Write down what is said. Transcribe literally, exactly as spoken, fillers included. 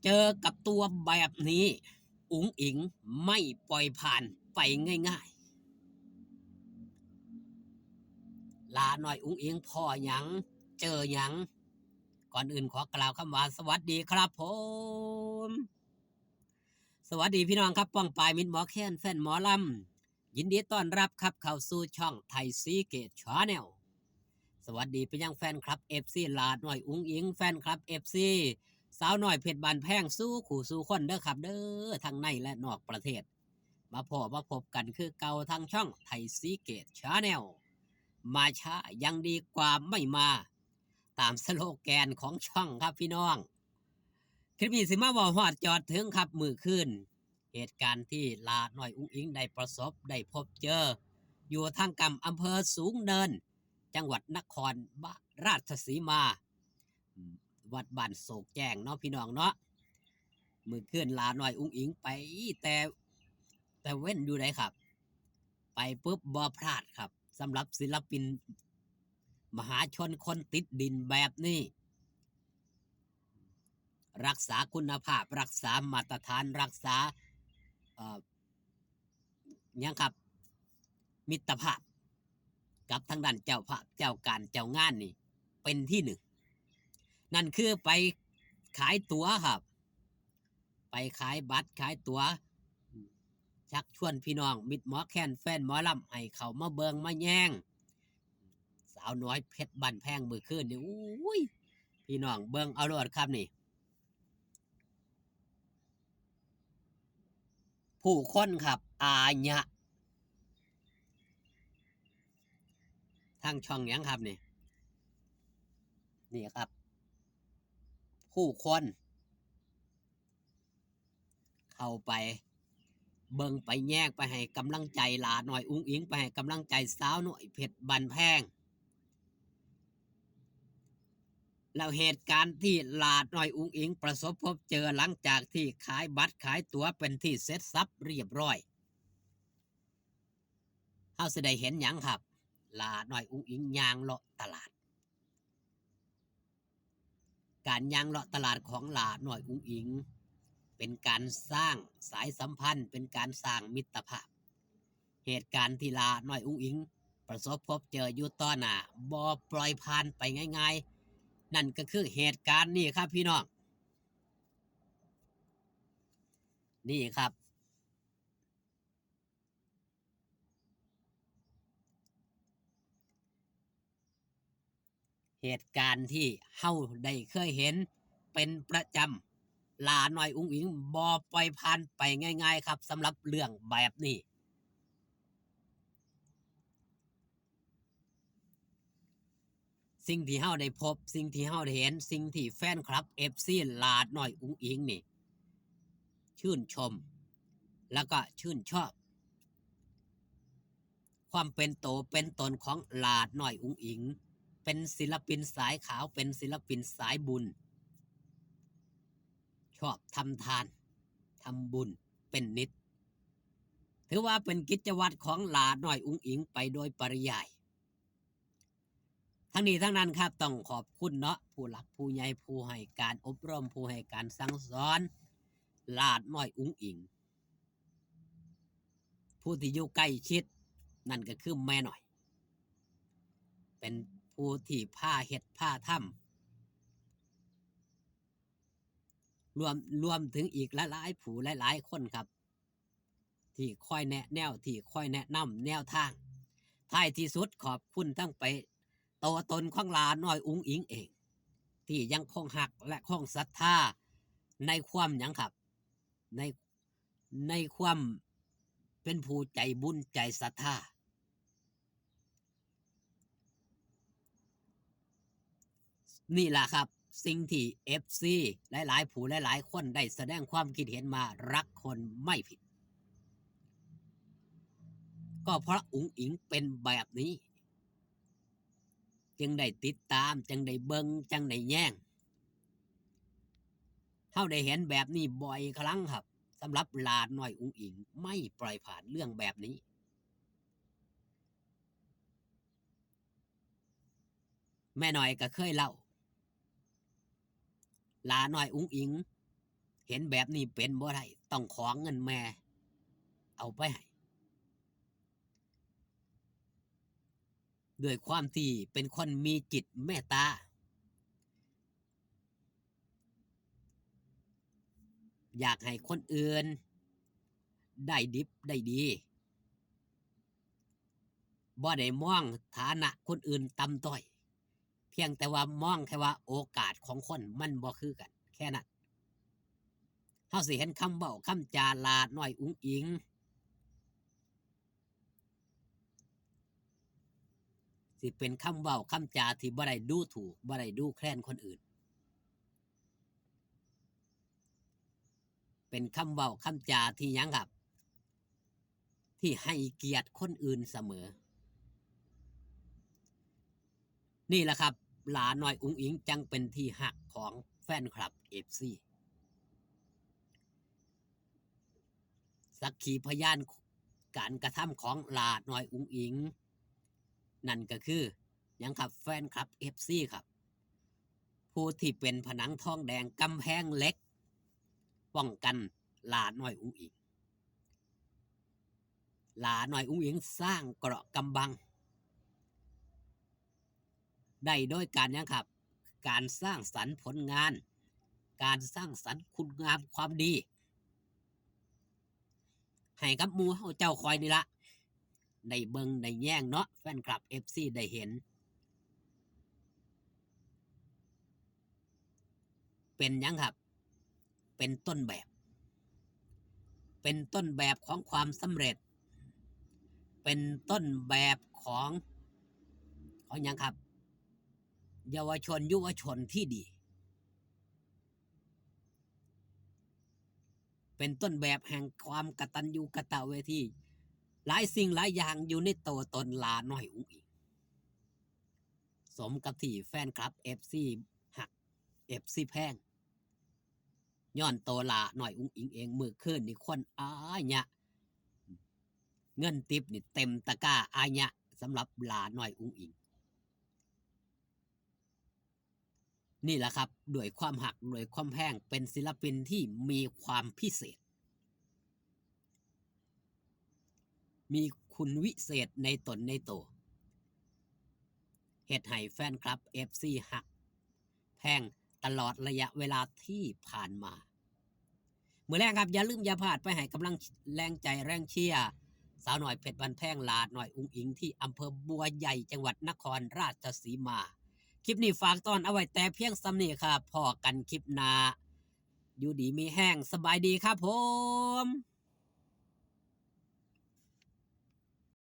เจอกับตัวแบบนี้ อุ๋งอิ๋งไม่ปล่อยผ่านไปง่ายๆ หล่าน้อยอุ๋งอิ๋งพ้อหยัง เจอหยัง ก่อนอื่นขอกล่าวคำว่าสวัสดีครับผม สวัสดีพี่น้องครับ ป้องปายมิตรหมอแคน แฟนหมอลำ ยินดีต้อนรับครับเข้าสู่ช่องไทยซีเกตชาแนล สวัสดีไปยังแฟนคลับ เอฟซี หล่าน้อยอุ๋งอิ๋ง แฟนคลับ เอฟซี สาวน้อยเพชรบ้านแพง สู่คู่สู่คนเด้อครับเด้อ ทั้งในและนอกประเทศ มาพ้อมาพบกันคือเก่าทางช่องไทยซีเกตชาแนล มาช้ายังดีกว่าไม่มา ตามสโลแกนของช่องครับพี่น้อง คลิปนี้สิมาเว้าฮอดจอดถึงครับ มื้อคืน เหตุการณ์ที่หล่าน้อยอุ๋งอิ๋งได้ประสบได้พบเจอ อยู่ทางกำอำเภอสูงเนิน จังหวัดนครราชสีมา อืม วัดบ้านโศกแจ้งเนาะพี่น้องเนาะ มื้อคืนหล่าน้อยอุ๋งอิ๋งไปแต่ แต่เว้นอยู่ไดครับ ไปปุ๊บบ่พลาดครับ สำหรับศิลปินมหาชนคนติดดินแบบนี้ รักษาคุณภาพ รักษามาตรฐาน รักษา เอ่อ หยังครับ มิตรภาพ กับทางด้านเจ้าภาพ เจ้าการ เจ้างานนี่ เป็นที่หนึ่ง นั่นคือไปขายตั๋วครับ ไปขายบัตรขายตั๋ว ชักชวนพี่น้องมิตรหมอแคน แฟนหมอลำ ให้เข้ามาเบิ่งมาแยง สาวน้อยเพชรบ้านแพงมื้อคืนนี่ อุ้ย พี่น้องเบิ่งเอาโลดครับนี่ ผู้คนครับ อาญะ ทางช่องหยังครับนี่ นี่ครับ ผู้คน เข้าไปเบิ่งไปแยง ไปให้กำลังใจหล่าน้อยอุ๋งอิ๋ง ไปให้กำลังใจสาวน้อยเพชรบ้านแพง แล้วเหตุการณ์ที่หล่าน้อยอุ๋งอิ๋งประสบพบเจอหลังจากที่ขายบัตรขายตั๋วเป็นที่เสร็จสับเรียบร้อย เฮาสิได้เห็นหยังครับ หล่าน้อยอุ๋งอิ๋งย่างเลาะตลาด การย่างเลาะตลาดของหล่าน้อยอุ๋งอิ๋ง เป็นการสร้างสายสัมพันธ์ เป็นการสร้างมิตรภาพ เหตุการณ์ที่หล่าน้อยอุ๋งอิ๋งประสบพบเจออยู่ต่อหน้า บ่ปล่อยผ่านไปง่ายๆ นั่นก็คือเหตุการณ์นี้ครับพี่น้อง นี่ครับ เหตุการณ์ที่เฮาได้เคยเห็นเป็นประจำ หล่าน้อยอุ๋งอิ๋งบ่ปล่อยผ่านไปง่ายๆครับ สำหรับเรื่องแบบนี้ สิ่งที่เฮาได้พบ สิ่งที่เฮาได้เห็น สิ่งที่แฟนคลับ เอฟซี หล่าน้อยอุ๋งอิ๋งนี่ ชื่นชม แล้วก็ชื่นชอบ ความเป็นโตเป็นตนของหล่าน้อยอุ๋งอิ๋ง เป็นศิลปินสายขาว เป็นศิลปินสายบุญ ชอบทำทาน ทำบุญเป็นนิด ถือว่าเป็นกิจวัตรของหล่าน้อยอุ๋งอิ๋งไปโดยปริยาย ทั้งนี้ทั้งนั้นครับ ต้องขอบคุณเนาะ ผู้หลักผู้ใหญ่ ผู้ให้การอบรม ผู้ให้การสั่งสอน หล่าน้อยอุ๋งอิ๋ง ผู้ที่อยู่ใกล้ชิด นั่นก็คือแม่น้อย เป็นผู้ที่พาเฮ็ดพาทำ รวม รวมถึงอีกหลายๆผู้หลายๆคนครับ ที่คอยแนะแนว ที่คอยแนะนำแนวทาง ท้ายที่สุดขอบคุณทั้งไป ตัวตนของหล่าน้อยอุ๋งอิ๋งเอง ที่ยังคงฮักและคงศรัทธาในความหยังครับ ใน ในความเป็นผู้ใจบุญใจศรัทธา นี่ล่ะครับ สิ่งที่ เอฟซี หลายๆผู้หลายๆคนได้แสดงความคิดเห็นมา รักคนไม่ผิด ก็เพราะอุ๋งอิ๋งเป็นแบบนี้ จึงได้ติดตาม จึงได้เบิ่ง จึงได้แยง เฮาได้เห็นแบบนี้บ่อยครั้งครับ สำหรับหล่าน้อยอุ๋งอิ๋งไม่ปล่อยผ่านเรื่องแบบนี้ แม่น้อยก็เคยเล่า หล่าน้อยอุ๋งอิ๋ง เห็นแบบนี้เป็นบ่ได้ ต้องขอเงินแม่ เอาไปให้ ด้วยความที่เป็นคนมีจิตเมตตา อยากให้คนอื่นได้ดิบได้ดี บ่ได้มองฐานะคนอื่นต่ำต้อย เพียงแต่ว่ามองแค่ว่าโอกาสของคนมันบ่คือกัน แค่นั้น เฮาสิเห็นคำเว้าคำจาหล้าน้อยอุ๋งอิ๋ง สิเป็นคำเว้าคำจาที่บ่ได้ดูถูก บ่ได้ดูแคลนคนอื่น เป็นคำเว้าคำจาที่หยังครับ ที่ให้เกียรติคนอื่นเสมอ นี่แหละครับ หล้าน้อยอุ๋งอิ๋งจั่งเป็นที่ฮักของแฟนคลับ เอฟซี สักขีพยานการกระทำของหล้าน้อยอุ๋งอิ๋ง นั่นก็คือหยังครับ แฟนคลับ เอฟซี ครับ ผู้ที่เป็นผนังทองแดงกำแพงเหล็ก ป้องกันหล้าน้อยอุ๋งอิ๋ง หล้าน้อยอุ๋งอิ๋งสร้างเกราะกำบัง ได้โดยการหยังครับ การสร้างสรรค์ผลงาน การสร้างสรรค์คุณงามความดี ให้กับหมู่เฮาเจ้าคอยนี่ละ ได้เบิ่งได้แยงเนาะ แฟนคลับ เอฟซี ได้เห็น เป็นหยังครับ เป็นต้นแบบ เป็นต้นแบบของความสำเร็จ เป็นต้นแบบของ ของหยังครับ เยาวชนยุวชนที่ดี เป็นต้นแบบแห่งความกตัญญูกตเวที หลายสิ่งหลายอย่างอยู่ในตัวตนหล้าน้อยอุ๋งอิ๋ง สมกับที่แฟนคลับ เอฟซี ฮัก เอฟซี แพง ย้อนตัวหล้าน้อยอุ๋งอิ๋งเอง มื้อคืนนี่คนอาเยียะ เงินทิปนี่เต็มตะกร้าอาเยียะสำหรับหล้าน้อยอุ๋งอิ๋ง นี่แหละครับ ด้วยความฮัก ด้วยความแพง เป็นศิลปินที่มีความพิเศษ มีคุณวิเศษในตนในตัว เฮ็ดให้แฟนคลับ เอฟซี ฮักแพงตลอดระยะเวลาที่ผ่านมา มื้อแลงครับ อย่าลืมอย่าพลาดไปให้กำลังแรงใจแรงเชียร์ สาวน้อยเพชรบ้านแพง หล้าน้อยอุ๋งอิ๋ง ที่อำเภอบัวใหญ่ จังหวัดนครราชสีมา คลิปนี้ฝากตอนเอาไว้แต่เพียงส่ำนี้ครับ พ้อกันคลิปหน้า อยู่ดีมีแฮง สบายดีครับผม